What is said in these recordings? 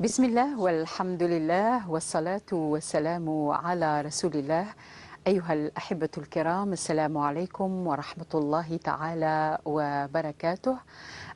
بسم الله والحمد لله والصلاة والسلام على رسول الله. أيها الأحبة الكرام، السلام عليكم ورحمة الله تعالى وبركاته.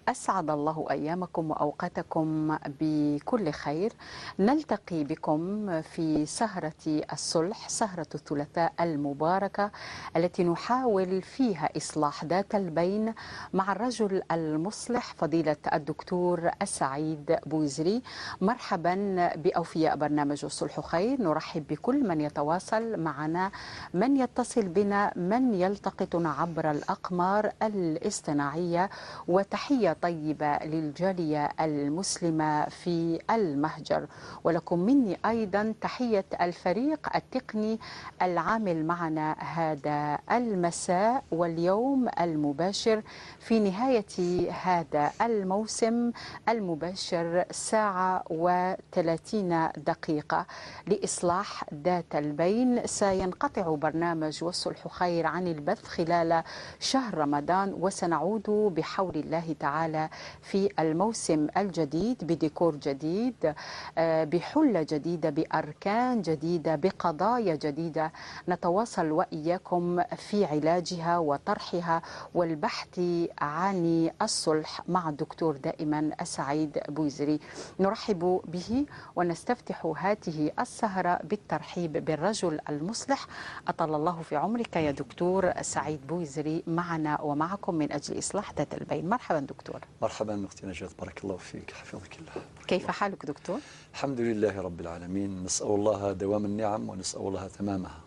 أسعد الله أيامكم وأوقاتكم بكل خير. نلتقي بكم في سهرة الصلح، سهرة الثلاثاء المباركة التي نحاول فيها إصلاح ذات البين مع الرجل المصلح فضيلة الدكتور السعيد بوزري. مرحبا بأوفياء برنامج الصلح خير. نرحب بكل من يتواصل معنا، من يتصل بنا، من يلتقطنا عبر الأقمار الاصطناعية، وتحية طيبة للجالية المسلمة في المهجر. ولكم مني أيضا تحية الفريق التقني العامل معنا هذا المساء واليوم المباشر في نهاية هذا الموسم المباشر 1:30 لإصلاح ذات البين. سينقطع برنامج والصلح خير عن البث خلال شهر رمضان، وسنعود بحول الله تعالى في الموسم الجديد بديكور جديد، بحلة جديدة، بأركان جديدة، بقضايا جديدة نتواصل وإياكم في علاجها وطرحها والبحث عن الصلح مع الدكتور دائما السعيد بوزري. نرحب به ونستفتح هذه السهرة بالترحيب بالرجل المصلح. أطال الله في عمرك يا دكتور سعيد بوزري، معنا ومعكم من أجل إصلاح ذات البين. مرحبا دكتور. مرحبا أختي نجاة، بارك الله فيك، حفظك الله. كيف حالك دكتور؟ الحمد لله رب العالمين، نسأل الله دوام النعم ونسأل الله تمامها.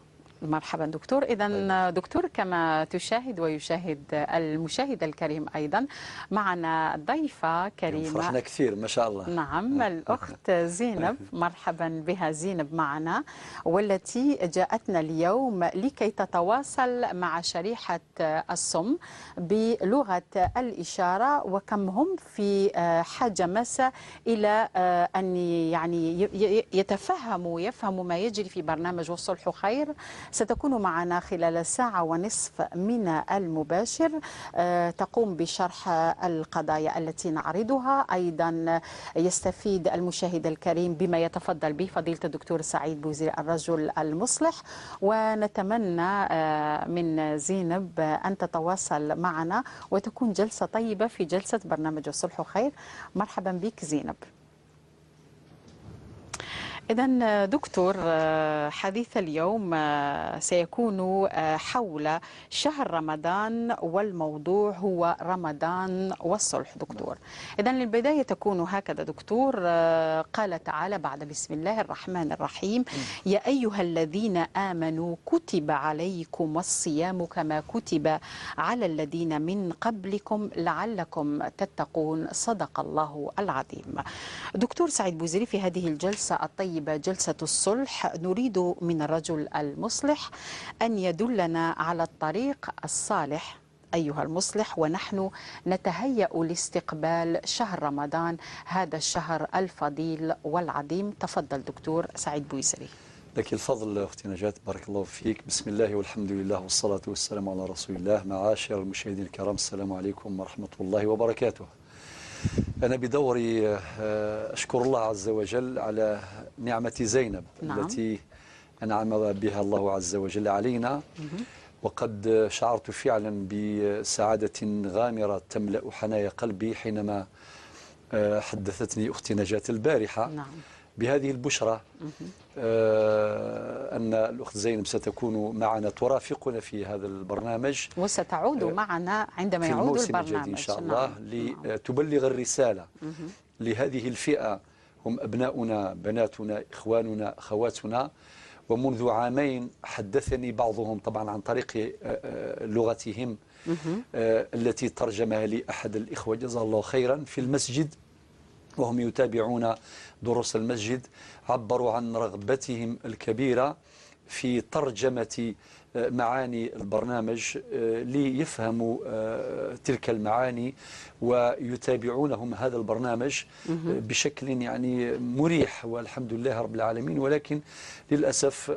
مرحبا دكتور. إذا دكتور، كما تشاهد ويشاهد المشاهد الكريم أيضا معنا ضيفة كريمة، فرحنا كثير ما شاء الله. نعم، الأخت زينب، مرحبا بها زينب معنا، والتي جاءتنا اليوم لكي تتواصل مع شريحة الصم بلغة الإشارة، وكم هم في حاجة ماسة إلى أن يعني يتفهموا ويفهموا ما يجري في برنامج والصلح خير. ستكون معنا خلال 1.5 ساعة من المباشر، تقوم بشرح القضايا التي نعرضها. أيضا يستفيد المشاهد الكريم بما يتفضل به فضيلة الدكتور سعيد بوزير الرجل المصلح. ونتمنى من زينب أن تتواصل معنا وتكون جلسة طيبة في جلسة برنامج الصلح خير. مرحبا بك زينب. إذا دكتور، حديث اليوم سيكون حول شهر رمضان، والموضوع هو رمضان والصلح دكتور. إذا للبداية تكون هكذا دكتور. قال تعالى بعد بسم الله الرحمن الرحيم: يا أيها الذين آمنوا كتب عليكم الصيام كما كتب على الذين من قبلكم لعلكم تتقون، صدق الله العظيم. دكتور سعيد بوزيري، في هذه الجلسة الطيبة جلسة الصلح، نريد من الرجل المصلح أن يدلنا على الطريق الصالح أيها المصلح، ونحن نتهيأ لاستقبال شهر رمضان، هذا الشهر الفضيل والعظيم. تفضل دكتور سعيد بويسري. لك الفضل أختي نجاة، بارك الله فيك. بسم الله والحمد لله والصلاة والسلام على رسول الله. معاشر المشاهدين الكرام، السلام عليكم ورحمة الله وبركاته. أنا بدوري أشكر الله عز وجل على نعمة زينب، نعم، التي أنعم بها الله عز وجل علينا. وقد شعرت فعلا بسعادة غامرة تملأ حنايا قلبي حينما حدثتني أختي نجاة البارحة، نعم، بهذه البشرى، أن الأخت زينب ستكون معنا ترافقنا في هذا البرنامج، وستعود معنا عندما يعود البرنامج إن شاء الله، نعم، لتبلغ الرسالة لهذه الفئة، هم أبناؤنا، بناتنا، إخواننا، أخواتنا. ومنذ عامين حدثني بعضهم طبعا عن طريق لغتهم التي ترجمها لي أحد الإخوة جزاه الله خيرا في المسجد، وهم يتابعون دروس المسجد، عبروا عن رغبتهم الكبيرة في ترجمة معاني البرنامج ليفهموا تلك المعاني ويتابعونهم هذا البرنامج بشكل يعني مريح، والحمد لله رب العالمين. ولكن للأسف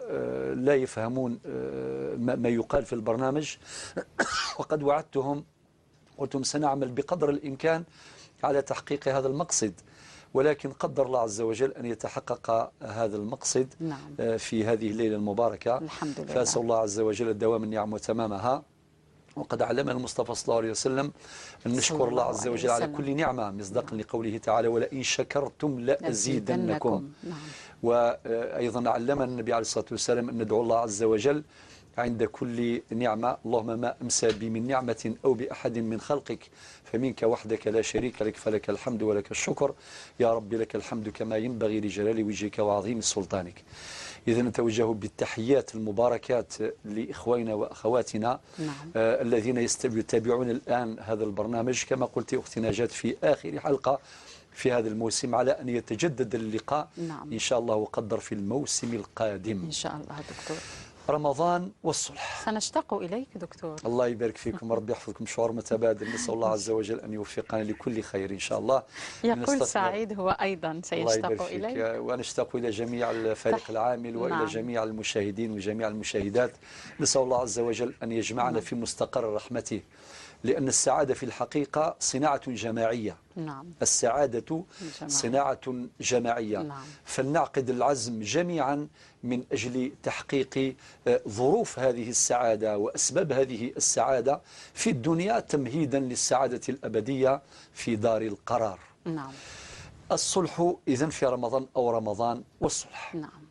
لا يفهمون ما يقال في البرنامج. وقد وعدتهم، قلتم سنعمل بقدر الإمكان على تحقيق هذا المقصد. ولكن قدر الله عز وجل أن يتحقق هذا المقصد. نعم. في هذه الليلة المباركة، الحمد لله. فأسأل الله عز وجل الدوام النعم وتمامها. وقد علمنا المصطفى صلى الله عليه وسلم أن نشكر الله عز وجل على كل نعمة، مصداقا لقوله تعالى: ولئن شكرتم لأزيدنكم. نعم. وأيضا علمنا النبي عليه الصلاة والسلام أن ندعو الله عز وجل عند كل نعمة: اللهم ما أمسى بي من نعمة أو بأحد من خلقك فمنك وحدك لا شريك لك، فلك الحمد ولك الشكر، يا رب لك الحمد كما ينبغي لجلال وجهك وعظيم سلطانك. إذا نتوجه بالتحيات المباركات لإخواننا وأخواتنا. نعم. الذين يتابعون الآن هذا البرنامج، كما قلت أختي نجاة في آخر حلقة في هذا الموسم، على أن يتجدد اللقاء. نعم. إن شاء الله وقدر في الموسم القادم إن شاء الله. دكتور، رمضان والصلح سنشتاق إليك دكتور. الله يبارك فيكم، ربي يحفظكم، شعور متبادل. نسأل الله عز وجل أن يوفقنا لكل خير إن شاء الله. يقول سعيد هو أيضا سيشتاق إليك، ونشتاق إلى جميع الفريق العامل وإلى نعم. جميع المشاهدين وجميع المشاهدات. نسأل الله عز وجل أن يجمعنا نعم. في مستقر رحمته، لأن السعادة في الحقيقة صناعة جماعية. نعم. السعادة صناعة جماعية. نعم. فلنعقد العزم جميعا من أجل تحقيق ظروف هذه السعادة وأسباب هذه السعادة في الدنيا، تمهيدا للسعادة الأبدية في دار القرار. نعم. الصلح إذن في رمضان، أو رمضان والصلح. نعم.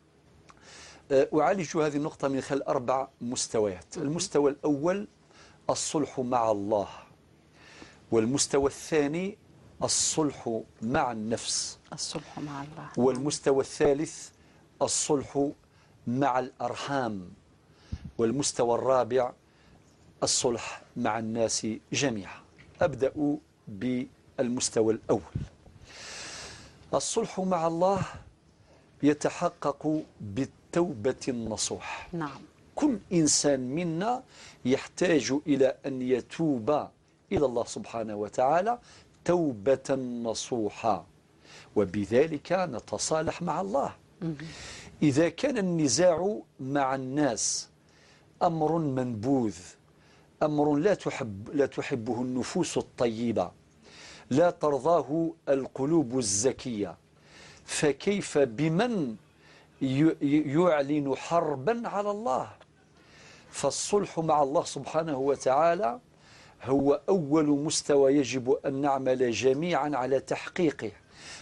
أعالج هذه النقطة من خلال 4 مستويات. المستوى الأول الصلح مع الله، والمستوى الثاني الصلح مع النفس، الصلح مع الله، والمستوى الثالث الصلح مع الأرحام، والمستوى الرابع الصلح مع الناس جميعا. أبدأ بالمستوى الأول. الصلح مع الله يتحقق بالتوبة النصوح. نعم. كل إنسان منا يحتاج إلى أن يتوب إلى الله سبحانه وتعالى توبة نصوحة، وبذلك نتصالح مع الله. إذا كان النزاع مع الناس أمر منبوذ، أمر لا تحبه النفوس الطيبة، لا ترضاه القلوب الزكية، فكيف بمن يعلن حربا على الله؟ فالصلح مع الله سبحانه وتعالى هو أول مستوى يجب أن نعمل جميعا على تحقيقه.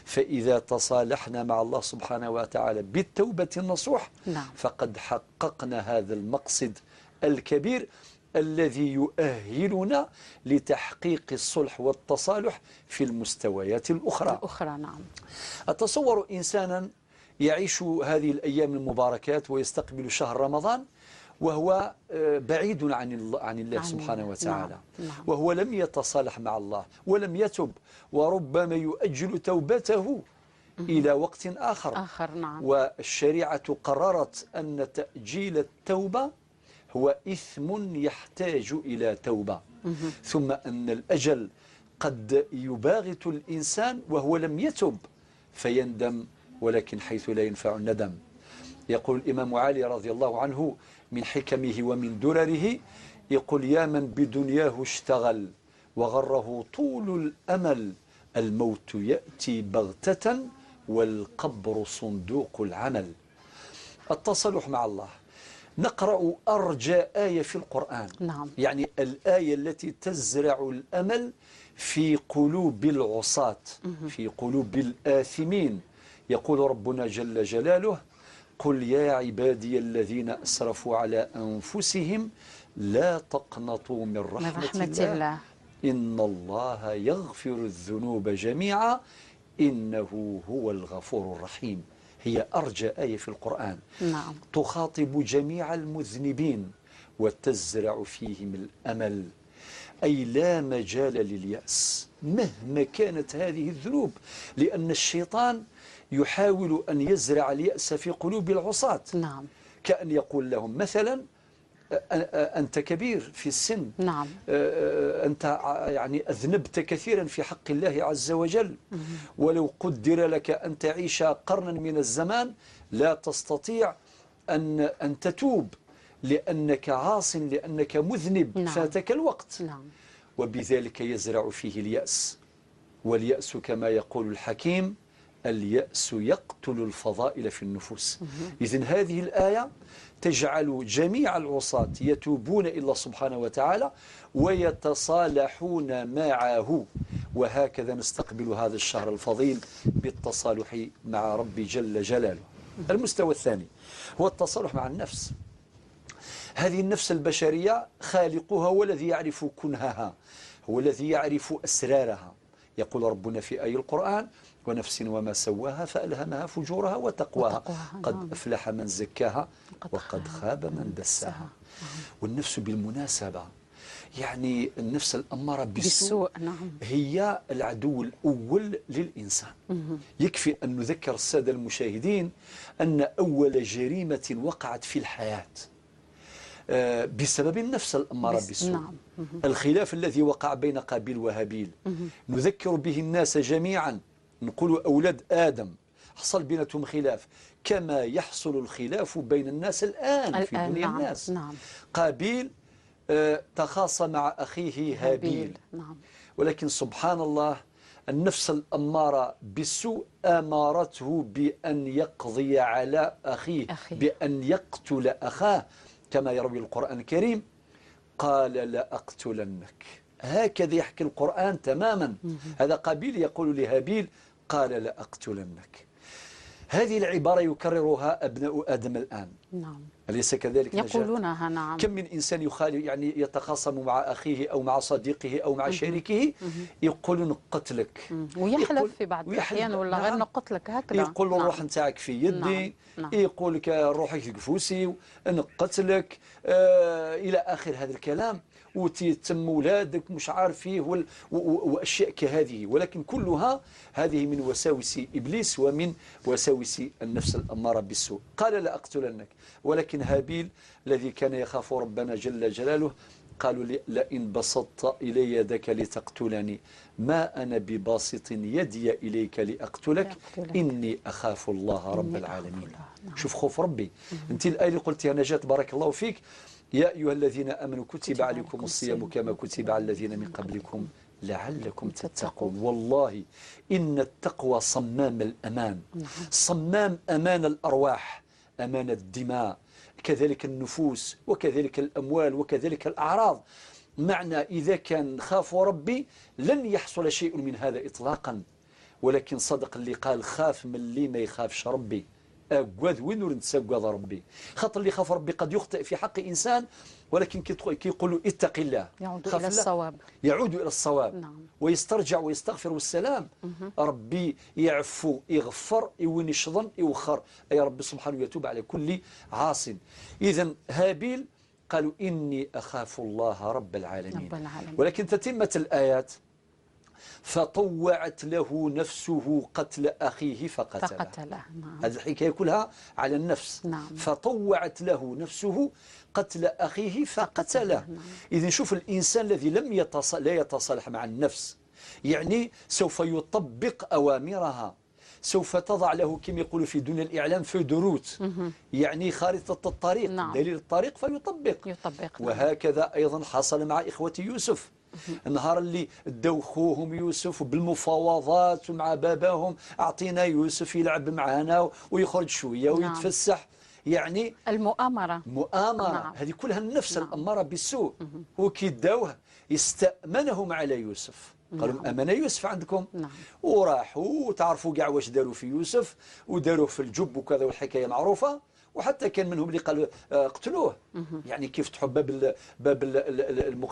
فإذا تصالحنا مع الله سبحانه وتعالى بالتوبة النصوح، نعم. فقد حققنا هذا المقصد الكبير الذي يؤهلنا لتحقيق الصلح والتصالح في المستويات الأخرى. نعم. أتصور إنسانا يعيش هذه الأيام المباركات ويستقبل شهر رمضان وهو بعيد عن الله سبحانه وتعالى. نعم. نعم. وهو لم يتصالح مع الله ولم يتب، وربما يؤجل توبته إلى وقت آخر. نعم. والشريعة قررت أن تأجيل التوبة هو إثم يحتاج إلى توبة. ثم أن الأجل قد يباغت الإنسان وهو لم يتب فيندم، ولكن حيث لا ينفع الندم. يقول الإمام علي رضي الله عنه من حكمه ومن درره، يقول: يا من بدنياه اشتغل وغره طول الأمل، الموت يأتي بغتة والقبر صندوق العمل. التصالح مع الله. نقرأ أرجى آية في القرآن. نعم. يعني الآية التي تزرع الأمل في قلوب العصاة، في قلوب الآثمين. يقول ربنا جل جلاله: قل يا عبادي الذين أسرفوا على أنفسهم لا تقنطوا من رحمة الله إن الله يغفر الذنوب جميعا إنه هو الغفور الرحيم. هي أرجى آية في القرآن. نعم. تخاطب جميع المذنبين وتزرع فيهم الأمل، أي لا مجال لليأس مهما كانت هذه الذنوب، لأن الشيطان يحاول أن يزرع اليأس في قلوب العصاة. نعم. كأن يقول لهم مثلا: أنت كبير في السن، نعم. أنت يعني أذنبت كثيرا في حق الله عز وجل، ولو قدر لك أن تعيش قرنا من الزمان لا تستطيع أن تتوب لأنك عاص، لأنك مذنب، نعم. فاتك الوقت. نعم. وبذلك يزرع فيه اليأس، واليأس كما يقول الحكيم اليأس يقتل الفضائل في النفوس. إذن هذه الآية تجعل جميع العصاة يتوبون إلى الله سبحانه وتعالى ويتصالحون معه. وهكذا نستقبل هذا الشهر الفضيل بالتصالح مع ربي جل جلاله. المستوى الثاني هو التصالح مع النفس. هذه النفس البشرية خالقها هو الذي يعرف كنهها، هو الذي يعرف أسرارها. يقول ربنا في آية القرآن: ونفس وما سواها فألهمها فجورها وتقواها قد أفلح من زكاها وقد خاب من دساها. والنفس بالمناسبة يعني النفس الأمارة بالسوء هي العدو الأول للإنسان. يكفي أن نذكر السادة المشاهدين أن أول جريمة وقعت في الحياة بسبب النفس الأمارة بالسوء. الخلاف الذي وقع بين قابيل وهابيل نذكر به الناس جميعا، نقول أولاد آدم حصل بيناتهم خلاف كما يحصل الخلاف بين الناس الآن في دنيا الناس. قابيل تخاصم مع أخيه هابيل. ولكن سبحان الله النفس الأمارة بالسوء أمارته بأن يقضي على أخيه، بأن يقتل أخاه كما يروي القرآن الكريم: قال لأقتلنك. هكذا يحكي القرآن تماما. هذا قابيل يقول لهابيل: قال لأقتلنك. هذه العبارة يكررها أبناء آدم الآن. أليس كذلك؟ يقولونها. نعم. كم من إنسان يخالف، يعني يتخاصم مع أخيه أو مع صديقه أو مع شريكه، يقول نقتلك، ويحلف في بعض الأحيان ولا غير نقتلك هكذا، يقول الروح نتاعك في يدي، يقول لك روحك في كفوسي، نقتلك، إلى آخر هذا الكلام، وتتم ولادك مش عارف فيه وأشياء كهذه. ولكن كلها هذه من وساوس إبليس ومن وساوس النفس الأمارة بالسوء. قال لأقتلنك. ولكن هابيل الذي كان يخاف ربنا جل جلاله قالوا لي: لئن بسطت إلي يدك لتقتلني ما أنا بباسط يدي إليك لأقتلك إني أخاف الله رب العالمين. شوف خوف ربي. أنت الآية اللي قلتها نجاة بارك الله فيك: يا أيها الذين آمنوا كتب عليكم الصيام كما كتب على الذين من قبلكم لعلكم تتقون. والله إن التقوى صمام الأمان، صمام أمان الأرواح، أمان الدماء، كذلك النفوس، وكذلك الأموال، وكذلك الأعراض. معنى إذا كان خاف ربي لن يحصل شيء من هذا إطلاقا. ولكن صدق اللي قال: خاف من اللي ما يخافش ربي، أقوذ وين نتسقوذ ربي. خاطر اللي خاف ربي قد يخطئ في حق إنسان، ولكن كي يقول اتق الله يعود إلى الصواب، يعود إلى الصواب. ويسترجع ويستغفر والسلام. ربي يعفو يغفر يوين يشظن يوخر، أي ربي سبحانه يتوب على كل عاص. إذا هابيل قالوا إني أخاف الله رب العالمين. ولكن تتمة الآيات: فطوعت له نفسه قتل أخيه فقتله. هذه الحكاية كلها على النفس. فطوعت له نفسه قتل أخيه فقتله. إذن شوف الإنسان الذي لم لا يتصالح مع النفس، يعني سوف يطبق أوامرها، سوف تضع له كما يقولوا في دنيا الإعلام feuille de route، يعني خارطة الطريق، دليل الطريق، فيطبق. وهكذا أيضا حصل مع إخوة يوسف. النهار اللي دوخوهم يوسف بالمفاوضات ومع باباهم، أعطينا يوسف يلعب معنا ويخرج شوية ويتفسح، يعني المؤامرة. مؤامرة. هذه كلها النفس الأمارة بالسوء. وكي داوه استأمنهم على يوسف، قالوا أمانة يوسف عندكم. وراحوا وتعرفوا كاع واش داروا في يوسف، وداروه في الجب وكذا، والحكاية معروفة. وحتى كان منهم اللي قالوا اقتلوه، يعني كيف فتحوا باب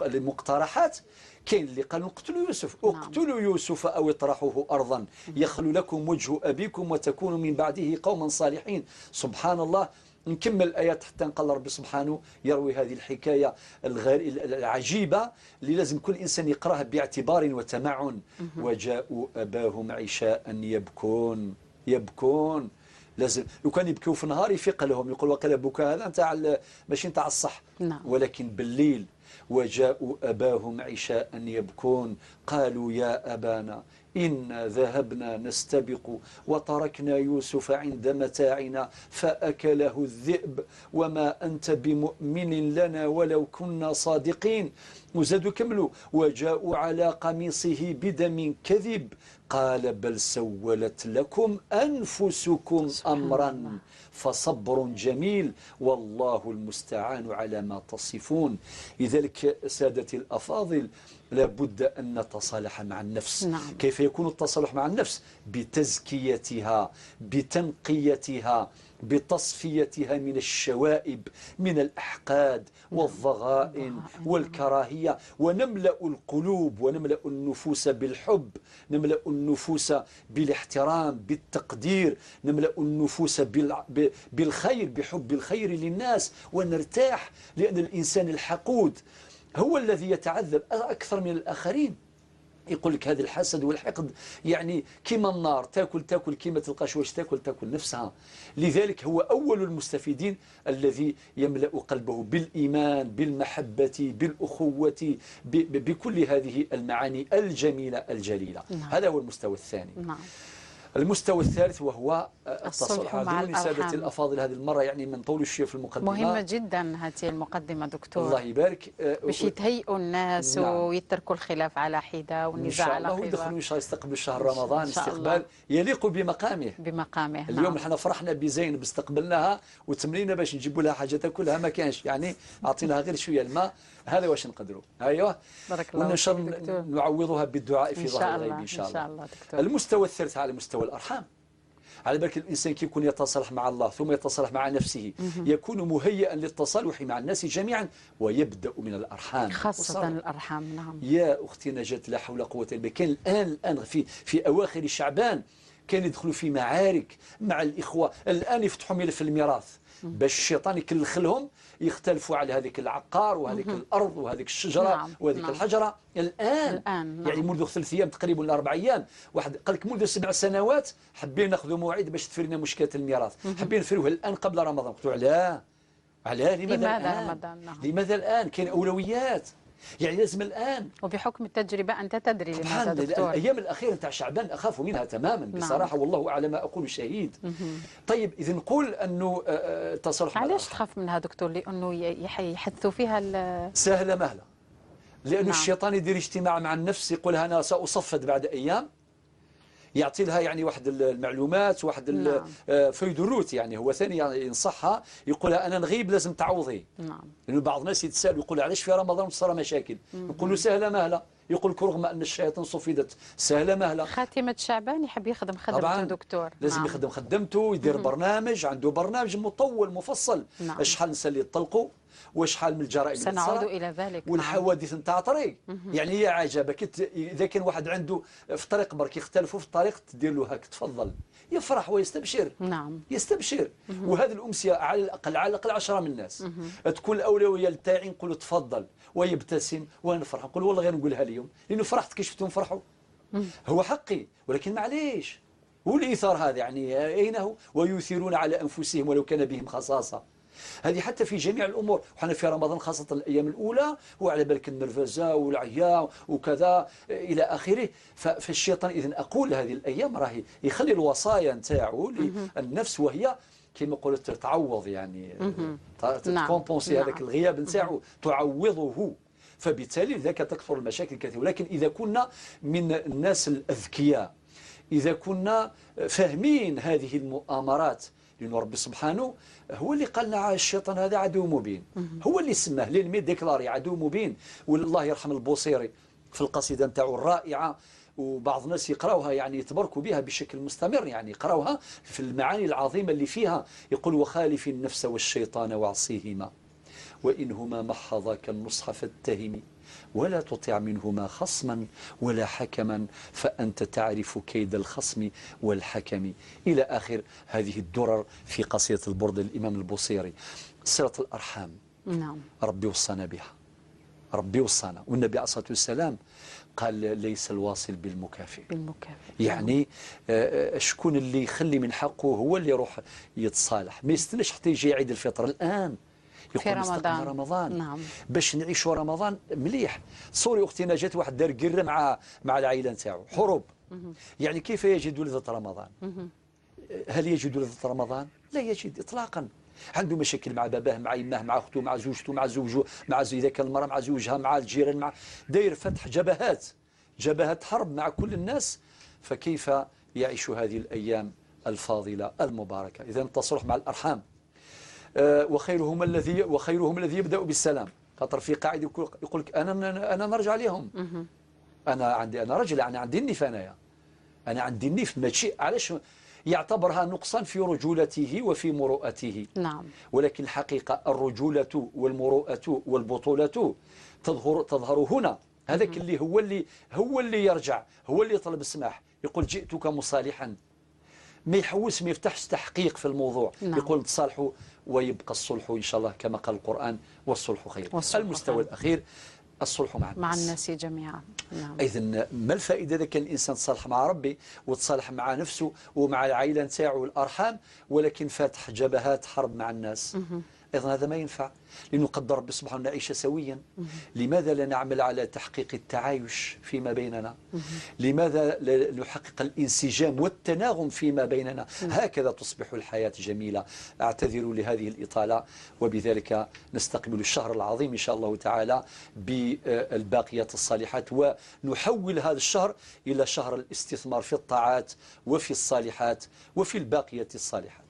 المقترحات، كاين اللي قالوا اقتلوا يوسف، اقتلوا يوسف او اطرحوه ارضا يخلو لكم وجه ابيكم وتكونوا من بعده قوما صالحين. سبحان الله. نكمل الآيات حتى نقال ربي سبحانه يروي هذه الحكاية العجيبة اللي لازم كل إنسان يقرأها باعتبار وتمعن. وجاءوا أباهم عشاء يبكون، يبكون. لازم لو كان يبكوا في النهار يفيق لهم، يقول وقيل بكاء هذا نتاع ماشي نتاع الصح. ولكن بالليل وجاءوا أباهم عشاء يبكون قالوا يا أبانا إنا ذهبنا نستبق وتركنا يوسف عند متاعنا فأكله الذئب وما أنت بمؤمن لنا ولو كنا صادقين. وزادوا كملوا وجاءوا على قميصه بدم كذب قال بل سولت لكم أنفسكم أمرا فصبر جميل والله المستعان على ما تصفون. لذلك سادتي الأفاضل لابد أن نتصالح مع النفس. كيف يكون التصالح مع النفس؟ بتزكيتها، بتنقيتها، بتصفيتها من الشوائب، من الأحقاد والضغائن والكراهية، ونملأ القلوب ونملأ النفوس بالحب، نملأ النفوس بالاحترام، بالتقدير، نملأ النفوس بالخير، بحب الخير للناس، ونرتاح. لأن الإنسان الحقود هو الذي يتعذب أكثر من الآخرين. يقول لك هذا الحسد والحقد يعني كيما النار، تاكل تاكل كيما تلقاش واش تاكل، تاكل نفسها. لذلك هو أول المستفيدين الذي يملأ قلبه بالإيمان، بالمحبة، بالأخوة، بكل هذه المعاني الجميلة الجليلة. هذا هو المستوى الثاني. المستوى الثالث وهو التصالح مع سادتي الأفاضل. هذه المرة يعني من طول الشيء في المقدمة، مهمة جدا هذه المقدمة دكتور، الله يبارك، باش يتهيئوا الناس ويتركوا الخلاف على حدة والنزاع على حدة، ويدخلوا إن شاء الله يستقبلوا شهر رمضان استقبال يليق بمقامه بمقامه. اليوم احنا فرحنا بزينب، استقبلناها وتمنينا باش نجيبوا لها حاجة تاكلها، ما كانش، يعني أعطيناها غير شوية الماء، هذا واش نقدروا. ايوه، بارك الله وإن شاء الله نعوضها بالدعاء في ظهر الغيب إن شاء الله. المستوى الثالث على مستوى الأرحام. على بالك الإنسان كي يكون يتصالح مع الله ثم يتصالح مع نفسه يكون مهيئا للتصالح مع الناس جميعا، ويبدأ من الأرحام، خاصة الأرحام. نعم يا أختي نجاة، لا حول قوة إلا بالله. كان الآن في أواخر شعبان كان يدخلوا في معارك مع الإخوة. الآن يفتحوا ملف الميراث باش الشيطان يكلخلهم، يختلفوا على هذيك العقار وهذيك الأرض وهذيك الشجرة وهذيك الحجرة. الآن يعني منذ 3 أيام تقريبا ولا 4 أيام، واحد قال لك منذ 7 سنوات حابين ناخذوا موعد باش تفرينا مشكلة الميراث، حابين نفريوها الآن قبل رمضان. قلت علاه علاه، لماذا الآن؟ لماذا الآن؟ كاين أولويات، يعني لازم الآن. وبحكم التجربة أنت تدري لماذا دكتور. الأيام الأخيرة نتاع شعبان أخاف منها تماما بصراحة، والله أعلم ما أقول شهيد. طيب إذا نقول أنه التصالح، علاش تخاف منها دكتور؟ لأنه يحثوا فيها سهلة مهلة، لأنه الشيطان يدير اجتماع مع النفس، يقول أنا سأصفد بعد أيام، يعطي لها يعني واحد المعلومات، واحد feuille de route، يعني هو ثاني ينصحها، يقولها أنا نغيب لازم تعوضي. لأنه بعض الناس يتسألوا يقول علاش في رمضان صار مشاكل؟ يقولوا سهلة مهلة، يقول لك رغم أن الشياطين صفدت سهلة مهلة. خاتمة شعبان يحب يخدم خدمته دكتور، لازم يخدم خدمته، يدير برنامج، عنده برنامج مطول مفصل. شحال نسى اللي يطلقوا، وشحال من الجرائم سنعود الى ذلك، والحوادث نتاع طريق. يعني هي عجبه، اذا كان واحد عنده في طريق برك يختلفوا في الطريق، تدير له هاك تفضل، يفرح ويستبشر. يستبشر. وهذه الامسيه على الاقل على الاقل 10 من الناس تكون الاولوية لتاعي، نقول تفضل ويبتسم ونفرح، نقول والله غير نقولها اليوم لانه فرحت كي شفتهم فرحوا. هو حقي، ولكن معليش، والايثار هذا يعني اين هو؟ ويؤثرون على انفسهم ولو كان بهم خصاصة. هذه حتى في جميع الامور، وحنا في رمضان خاصة الايام الاولى هو على بالك النرفزه والعيا وكذا الى اخره. فالشيطان اذا اقول هذه الايام راهي يخلي الوصايا نتاعو للنفس، وهي كما قلت تعوض، يعني ت compenser هذاك الغياب نتاعو، تعوضه. فبالتالي ذاك تكثر المشاكل الكثيرة. ولكن اذا كنا من الناس الاذكياء، اذا كنا فاهمين هذه المؤامرات، لأن ربي سبحانه هو اللي قال لنا الشيطان هذا عدو مبين، هو اللي سماه l'ennemi déclaré عدو مبين. والله يرحم البوصيري في القصيدة نتاعو الرائعة، وبعض الناس يقراوها يعني يتبركوا بها بشكل مستمر، يعني يقراوها في المعاني العظيمة اللي فيها. يقول وخالف النفس والشيطان وعصيهما، وإنهما محضاك النصح فاتهمي، ولا تطع منهما خصما ولا حكما، فأنت تعرف كيد الخصم والحكم، إلى آخر هذه الدرر في قصيدة البرد للإمام البوصيري. صلة الأرحام، ربي وصانا بها، ربي وصانا. والنبي عليه الصلاة والسلام قال ليس الواصل بالمكافئ. يعني شكون اللي يخلي من حقه هو اللي يروح يتصالح، ما يستناش حتى يجي عيد الفطر. الآن في رمضان, رمضان. باش نعيشوا رمضان مليح. صوري اختي نجاة واحد دار قرة مع العائلة نتاعو حروب. يعني كيف يجد لذة رمضان؟ هل يجد لذة رمضان؟ لا يجد اطلاقا. عنده مشاكل مع باباه، مع يماه، مع اخته، مع زوجته، مع زوجه، مع اذا كان المراة مع زوجها، مع الجيران، مع داير فتح جبهات، جبهات حرب مع كل الناس. فكيف يعيش هذه الأيام الفاضلة المباركة؟ إذا التصالح مع الأرحام. وخيرهم الذي يبدأ بالسلام، خاطر في قاعد يقول لك انا نرجع لهم، انا عندي، انا رجل، انا عندي النيف، انايا انا عندي النيف. ماشي علاش يعتبرها نقصا في رجولته وفي مروءته. ولكن الحقيقة الرجولة والمروءة والبطولة تظهر هنا. هذاك اللي هو اللي يرجع، هو اللي يطلب السماح، يقول جئتك مصالحا، ما يحوس، ما يفتحش تحقيق في الموضوع. يقول تصالحوا ويبقى الصلح إن شاء الله، كما قال القرآن: والصلح خير. والصلح المستوى خير. الأخير الصلح مع الناس. مع الناس جميعا، نعم. اذا ما الفائدة اذا كان الانسان تصالح مع ربي وتصالح مع نفسه ومع العائلة نتاعو والارحام، ولكن فاتح جبهات حرب مع الناس؟ ايضا هذا ما ينفع، لانه قدر ربي سبحانه نعيش سويا. لماذا لا نعمل على تحقيق التعايش فيما بيننا؟ لماذا لا نحقق الانسجام والتناغم فيما بيننا؟ هكذا تصبح الحياة جميله. اعتذر لهذه الاطاله، وبذلك نستقبل الشهر العظيم ان شاء الله تعالى بالباقيات الصالحات، ونحول هذا الشهر الى شهر الاستثمار في الطاعات وفي الصالحات وفي الباقيات الصالحات.